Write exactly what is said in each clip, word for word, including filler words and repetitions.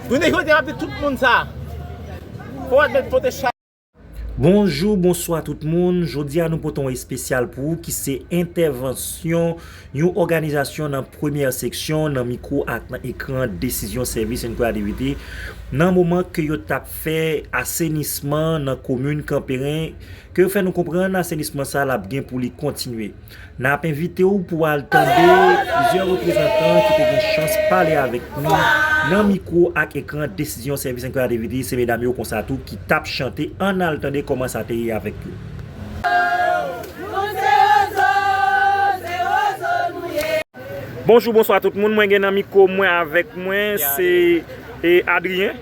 Jounen jodi a, m ap di tout moun sa. Fò w admèt pote chay. Bonjou, bonswa tout moun. Jodi a nou pote yon espesyal pou ou ki se entèvansyon yon òganizasyon nan premyè seksyon nan mikwo ak nan ekran Desizyon Sèvis and Creativity nan moman ke yo t ap fè asenisman nan komin Kanperen, ke yo fè nou konprann asenisman sa l ap gen pou li kontinye. N ap envite w pou w al tande plizyè reprezantan ki te gen chans pale avèk nou nan mikwo ak ekran Desizyon Sèvis and Creativity. Se medam yo konsa tou ki t ap chante. Ann al tande kòman sa te ye avèk yo. Bonjou, bonswa tout moun. Mwen gen nan mikwo mwen avèk mwen, se, e, Adrien.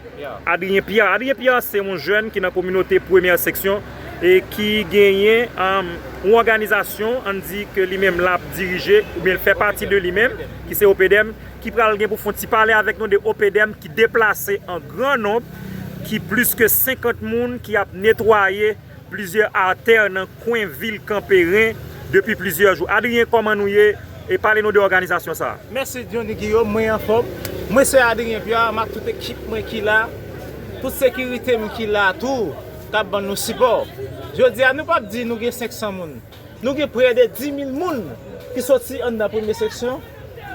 Adrien Pierre. Adrien Pierre se yon jèn ki nan kominote premyè seksyon e ki genyen, um, yon òganizasyon, ann di ke li menm l ap dirije, oubyen l fè pati de li menm, ki se OPDEM, ki pral gen pou fè yon ti pale avèk nou de OPDEM ki deplase an gran nonb, ki plis ke senkant moun ki ap netwaye plizyè atè nan kwen vil Kanperen depi plizyè jou. Adrien, kòman nou ye? E pale nou de òganizasyon sa a. Mèsi, Johnny Guillaume, mwen anfòm. Mwen se Adrien Pierre, m ak tout ekip mwen ki la, tout sekirite m ki la tou, k ap ban nou sipò. Jodi a, nou p ap di nou gen senk san moun. Nou gen prè de dis mil moun ki soti anndan premye seksyon,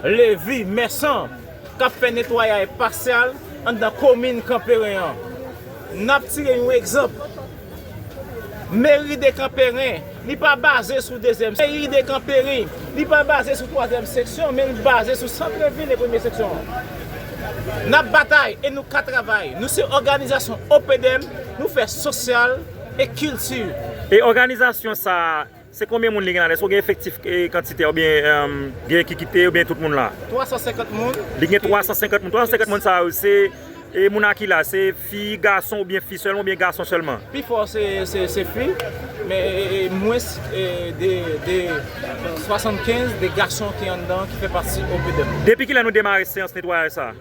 Levi, Mèsan, k ap fè netwayay pasyal anndan komin Kanperen an. N ap tire yon egzanp. Meri de Kanperen, li pa baze sou dezyèm. Meri de Kanperen, li pa baze sou twazyèm seksyon, men li baze sou santrevil e premye seksyon an. N ap batay e nou ka travay. Nou se òganizasyon OPDEM, nou fè sosyal e kilti. E òganizasyon sa a, se konbyen moun li gen ladan? Èske w gen efektif, e, kantitè, oubyen, em, gen ki kite, oubyen tout moun la? Twa san senkant moun. Li gen twa san senkant moun. Twa san senkant moun sa yo, se, e, moun a ki la? Se fi, gason, oubyen fi sèlman, oubyen gason sèlman? Pi fò se, se, se fi, men, e, e, mwens, e, de, de swasannkenz de gason ki anndan, ki fè pati OPDEM. Depi kilè nou demare seyans netwayaj sa a?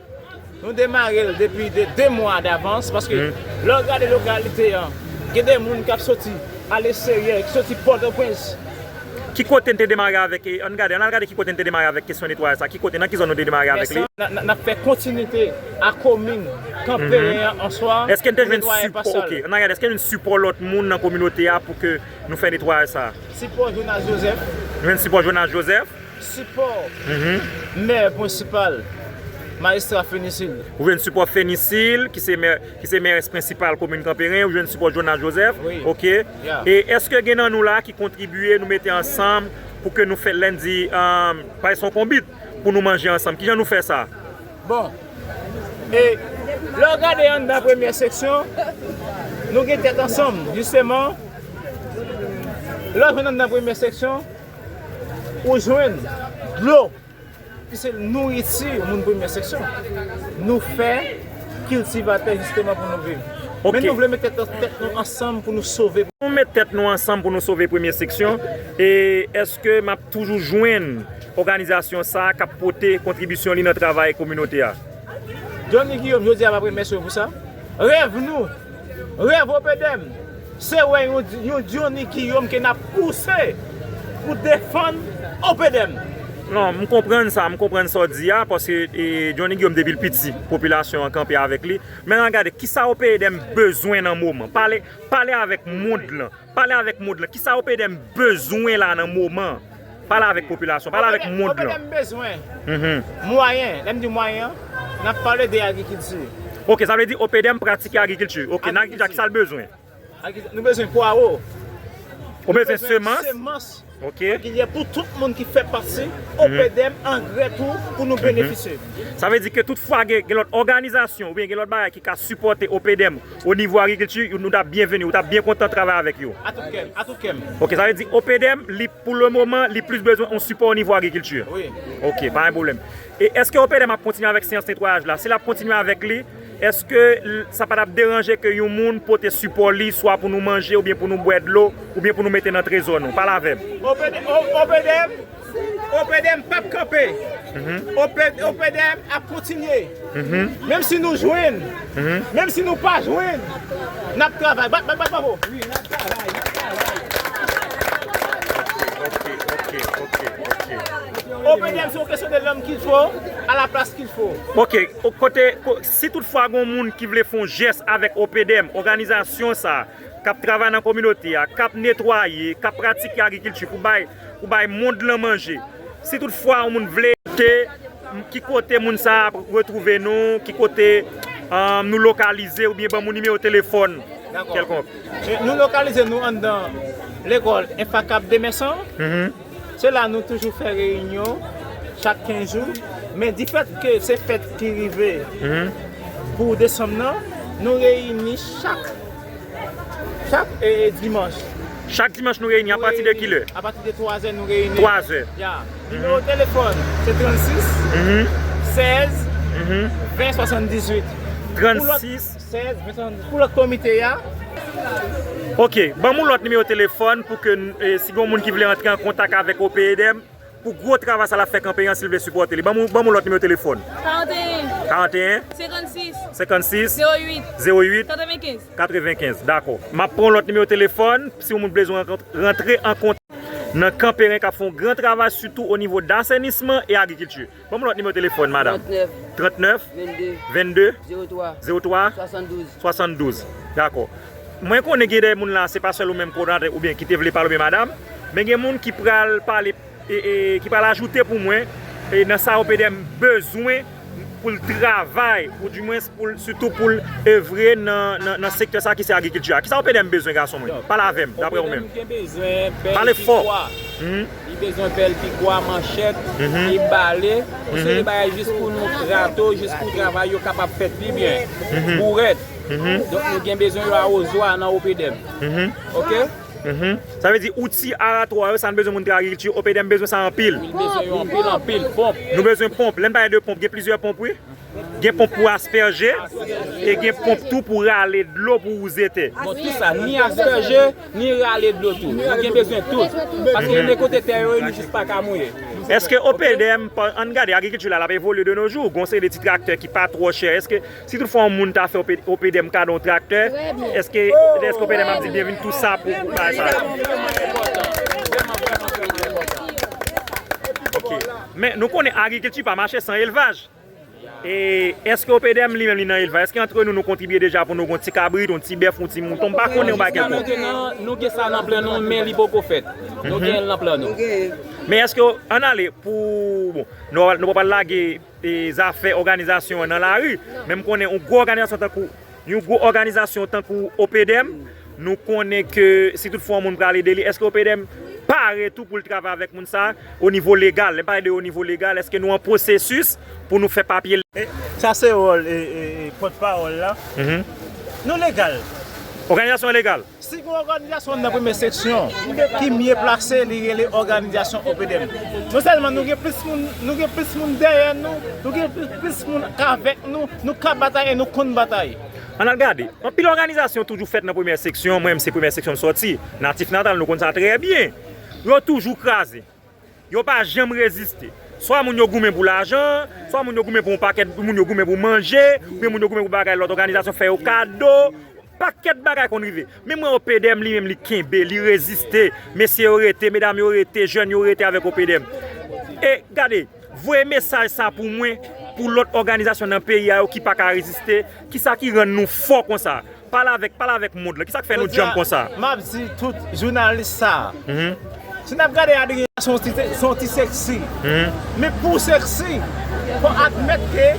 Nou demare l depi de de mwa davans, paske lè w gade lokalite an, gen de moun k ap soti alesterye, ki soti Pòtoprens. Ki kote n te demare avèk, e, ann gade, ann al gade ki kote n te demare avèk kesyon netwayaj sa? Ki kote, nan ki zòn nou te demare avèk li? N a, n a, n ap fè kontinite a komin Kanperen an an swa. Èske n te jwenn sipò, ok, ann al gade, èske n jwenn sipò lòt moun nan kominote a pou ke nou fè netwayaj sa? Sipò Jonas Joseph. Nou jwenn sipò Jonas Joseph. Sipò mè prensipal, majistra Fenisil. Ou jwenn sipò Fenisil, ki se mè, ki se mè prensipal komin Kanperen, ou jwenn sipò Jonas Joseph. Wi. Ok. E èske gen nan nou la ki kontribye, nou mete ansanm pou ke nou fè, lè n di, um, pa egzanp, yon konbit pou nou manje ansanm? Kijan nou fè sa? Bon, e lè w gade anndan premyè seksyon, nou gen tèt ansanm, jisteman. Lè w jwenn anndan premyè seksyon, ou jwenn dlo, ki se nouriti moun premyè seksyon. Nou fè kiltivatè jisteman pou nou viv. Ok. Men nou vle met tèt, tèt nou ansanm pou nou sove. Nou met tèt nou ansanm pou nou sove premye seksyon. E èske m ap toujou jwenn òganizasyon sa a k ap pote kontribisyon li nan travay kominote a? Johnny Guillaume, jodi a m ap remèsye w pou sa. Rèv nou, rèv OPDEM, se wè yon, yon Johnny Guillaume ke n ap pouse pou defann OPDEM. Non, m konprann sa, m konprann sa w di a, paske, e, Johnny Guillaume depi l piti, popilasyon an kanpe avèk li. Men ann gade, kisa OPDEM bezwen nan moman? Pale, pale avèk mond lan. Pale avèk mond lan. Kisa OPDEM bezwen la nan moman? Pale avèk popilasyon, pale avèk mond lan. OPDEM bezwen mwayen. Lè m di mwayen an, n ap pale de agrikilti. Ok, sa vle di OPDEM pratike agrikilti. Ok, nan agrikilti, kisa l bezwen? Agrikilti, nou bezwen pwawo. Ou bezwen semans? Semans. Ok. Pou tout moun ki fè pati OPDEM, angrè tou pou nou benefisye. Sa vle di ke tout fwa gen, gen lòt òganizasyon oubyen gen lòt bagay ki ka sipòte OPDEM o nivo agrikilti, nou t ap byenveni, ou t ap byen kontan travay avèk yo. A tout kè m, a tout kè m. Ok, sa vle di OPDEM, li, pou le moman, li plis bezwen yon sipò o nivo agrikilti. Wi. Ok, pa gen pwoblèm. E èske OPDEM ap kontinye avèk seyans netwayaj la? Si l ap kontinye avèk li, èske l, sa pa t ap deranje ke yon moun pote sipò li, swa pou nou manje, oubyen pou nou bwè dlo, oubyen pou nou mete nan trezò nou? Pale avè m. OPDEM, O-, OPDEM, OPDEM p ap kanpe. OP, OPDEM ap kontinye. Menm si nou jwenn, menm si nou pa jwenn, n ap travay. Bat, bat, bat, bravo. Ok, ok, Ok, ok, ok. OPDM, c'est une question de l'homme qu'il faut à la place qu'il faut. Ok, o- kote, ko- si toutfwa gen yon moun ki vle fè yon jès avèk OPDM, òganizasyon sa, k ap travay nan kominote a, k ap netwaye, k ap pratike agrikilti pou bay, pou bay mond lan manje. Si toutfwa yon moun vle te, ki kote moun sa ap retwouve nou, ki kote, um, nou lokalize, oubyen ban moun nimewo telefòn kèlkonk. E nou lokalize nou anndan lekòl Enfacab Demeson. Se la nou toujou fè reyinyon chak kenz jou. Men difèt ke se fèt ki rive pou desanm nan, nou reyini chak, chak e, dimanch. Chak dimanch nou reyini apati de kilè? Apati de twa zè nou reyini. Twa zè. Ya. Nimewo telefòn se trannsis, sèz, ven, swasanndizuit. Trannsis. Sèz, ven, swasanndizuit. Pou lòt komite a. Ok, ban m yon lòt nimewo telefòn pou ke, eh, si gen yon moun ki vle antre an kontak avèk OPDM, pou gwo travay sa l ap fè kanpe an, si l vle sipòte li. Ban m, ban m yon lòt nimewo telefòn. Karanteyen. Karanteyen. Senkannsis. Senkannsis. Zewo uit. Zewo uit. Katrevenkenz. Katrevenkenz, dakò. M ap pran yon lòt nimewo telefòn, si yon moun bezwen rankontre, rantre an kontak nan Kanperen k ap fè yon gran travay, sitou o nivo dasenisman e agrikilti. Ban m yon lòt nimewo telefòn, madanm. Trantnèf. Trantnèf. Vennde. Vennde. Zewo twa. Zewo twa. Swasanndouz. Swasanndouz. Dakò. Mwen konnen gen de moun la, se pa sèl ou menm kowòdonatè oubyen ki te vle pale oubyen madanm, men gen moun ki pral pale, e, e, ki pral ajoute pou mwen, e, nan sa OPDM bezwen pou l travay, oudimwens pou l, sitou pou l evre nan, nan, nan sektè sa ki se agrikilti a. Kisa OPDM bezwen, gason mwen? Pale avè m, daprè ou menm. OPDM gen bezwen pèl, pikwa. Pale fò. Li bezwen pèl, pikwa, manchèt, e bale, yon seri bagay jis pou nou trato, jis pou travay yo kapab fèt pi byen. Bourèt. Donk nou gen bezwen yon awozwa nan OPDM. Ok? Sa vle di outi aratwa yo, sa n bezwen moun nan agrikilti, OPDM bezwen sa anpil. Li bezwen yo anpil, anpil, ponp. Nou bezwen ponp. Lè n pale de ponp, gen plizyè ponp, wi. Gen ponp pou aspèje, e gen ponp tou pou rale dlo pou wouze tè. Bon, tout sa, ni aspèje, ni rale dlo tou. Nou gen bezwen tout. Paske gen de kote tè yo, nou jis pa ka mouye. Èske OPDM, pa- ann gade, agrikilti la, l ap evolye de nos jours. Gon seri de ti traktè ki pa twò chè. Èske, si toutfwa yon moun ta fè OP, OPDM kado yon traktè, èske, èske OPDM ap di byenvini tout sa pou, pou bagay sa? Ok. Men nou konnen agrikilti pa mache san elvaj. E èske OPDM li menm li nan elvaj? Èske antre nou, nou kontribye deja pou nou gon ti kabrit, yon ti bèf, yon ti mouton? M pa konnen, yon bagay kèlkonk. Jiska mentnan, nou gen sa nan plan nou, men li poko fèt. Nou gen l nan plan nou. Men èske, ann ale pou, bon, nou, nou pa pral lage, e, zafè òganizasyon an nan lari, men m konnen yon gwo òganizasyon tankou, yon gwo òganizasyon tankou OPDM, nou konnen ke si toutfwa yon moun prale de li, èske OPDM pare tou pou l travay avèk moun sa o nivo legal? Lè m pale de o nivo legal, èske nou an pwosesis pou nou fè papye? E, sa se wòl, e, e, e, pòtpawòl la. Nou legal. Òganizasyon an legal. Si gen òganizasyon nan premye seksyon ki mye plase, li rele òganizasyon OPDM. Non sèlman nou gen plis moun, nou gen plis moun dèyè nou, nou gen plis, plis moun k avèk nou, nou ka batay e nou konn batay. Ann al gade, anpil òganizasyon toujou fèt nan premyè seksyon, mwen menm se premyè seksyon m sòti, natif natal, nou konn sa trè byen. Yo toujou kraze. Yo pa janm reziste. Swa moun yo goumen pou lajan, swa moun yo goumen pou yon pakèt, moun yo goumen pou manje, oubyen moun yo goumen pou bagay lòt òganizasyon fè yo kado. Pakèt bagay konn rive. Men mwen, OPDM li menm li kenbe, li reziste. Mesye yo rete, medam yo rete, jèn yo rete avèk OPDM. E gade, voye mesaj sa pou mwen, pou lòt òganizasyon nan peyi a yo ki pa ka reziste. Kisa ki rann nou fò konsa? Pale avèk, pale avèk mond lan. Kisa k fè nou djanm konsa? M ap di tout jounalis sa. Si n ap gade Adrien, se yon ti, se yon ti seksi. Men pou w seksi, fò admèt ke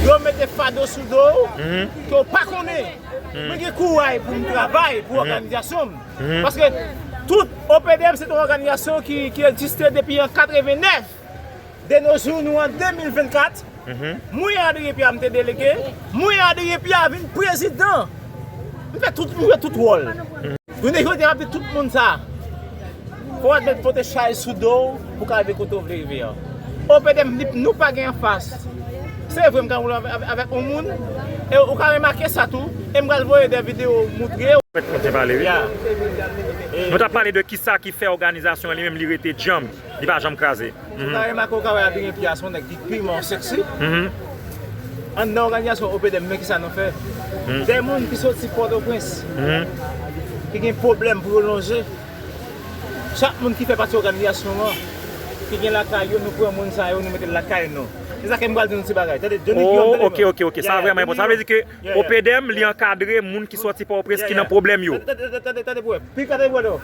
yo mete fado sou do w, ke w pa konnen. Mwen gen kouray pou m travay pou òganizasyon m. Paske tout OPDM se yon òganizasyon ki, ki egziste depi an katrevennèf. De nos jours, nou an de mil vennkat. Mwen, Adrien Pierre, m te delege. Mwen, Adrien Pierre, vin prezidan. M fè tout, m jwe tout wòl. Jounen jodi a, m ap di tout moun sa. Fò w admèt pote chay sou do w pou w ka rive kote w vle rive an. OPDM, nou pa gen anfas. Se vre, m ka woule avè-, avè-, avèk yon moun. E ou ka remake sa tou. E m pral voye de videyo moutre w. Fèt kontyen pale, wi. Ya. E nou t ap pale de kisa ki fè òganizasyon an li menm li rete djanm. Li pa janm kraze. Ou ka remake, ou ka wè Adrien Pierre se yon nèg ki tèlman seksi. Anndan òganizasyon OPDM, men kisa nou fè? De moun ki soti Pòtoprens, ki gen pwoblèm pou yo lonje, Chak moun ki fè pati òganizasyon an, ki gen lakay yo, nou pran moun sa yo, nou mete l lakay nou. Se sa ke m pral di nou ti bagay. Tande, Johnny Guillaume, tande mwen. Oh, ok, ok, ok. Sa vrèman enpòtan. Sa vle di ke O P D M, li ankadre moun ki sòti Pòtoprens ki nan pwoblèm yo. Tande, tande, tande, tande pou wè. Pi tande pou wè, non.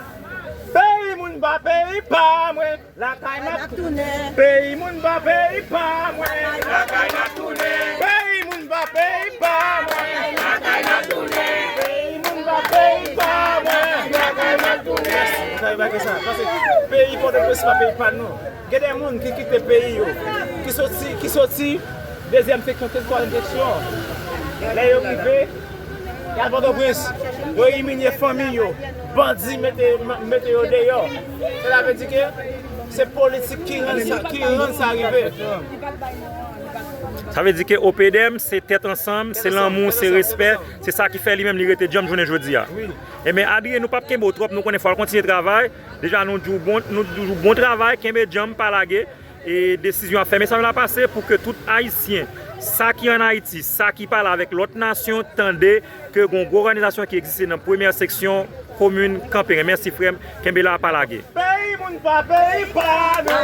Peyi moun pa peyi pa mwen. Lakay m ap tounen. Peyi moun pa peyi pa mwen. Lakay m ap tounen. Peyi moun pa peyi pa mwen. Lakay m ap tounen. Peyi moun pa peyi pa mwen. Lakay m ap tounen. Sa e bagay sa. Paske peyi Pòtoprens pa peyi pa nou. Gen de moun ki kite peyi yo, ki soti, ki soti dezyèm seksyon, twazyèm seksyon. Lè yo rive, y al Pòtoprens, yo imilye fanmi yo, bandi mete, mete yo deyò. Sela vle di ke se politik ki rann sa, ki rann sa rive. Sa vle di ke O P D M, se tèt ansanm, se lanmou, se respè, se sa ki fè li menm li rete djanm jounen jodi a. Ebyen, Adrien, nou p ap kenbe w twòp, nou konnen fò w al kontinye travay. Deja, nou di w bon, nou di w bon travay, kenbe djanm, pa lage. E desizyon ap fè mesaj la pase pou ke tout Ayisyen, sa ki ann Ayiti, sa ki pale avèk lòt nasyon, tande ke gon gwo òganizasyon ki egziste nan premyè seksyon komin Kanperen. Mèsi, frè m. Kenbe la, pa lage. Peyi moun pa peyi pa nou.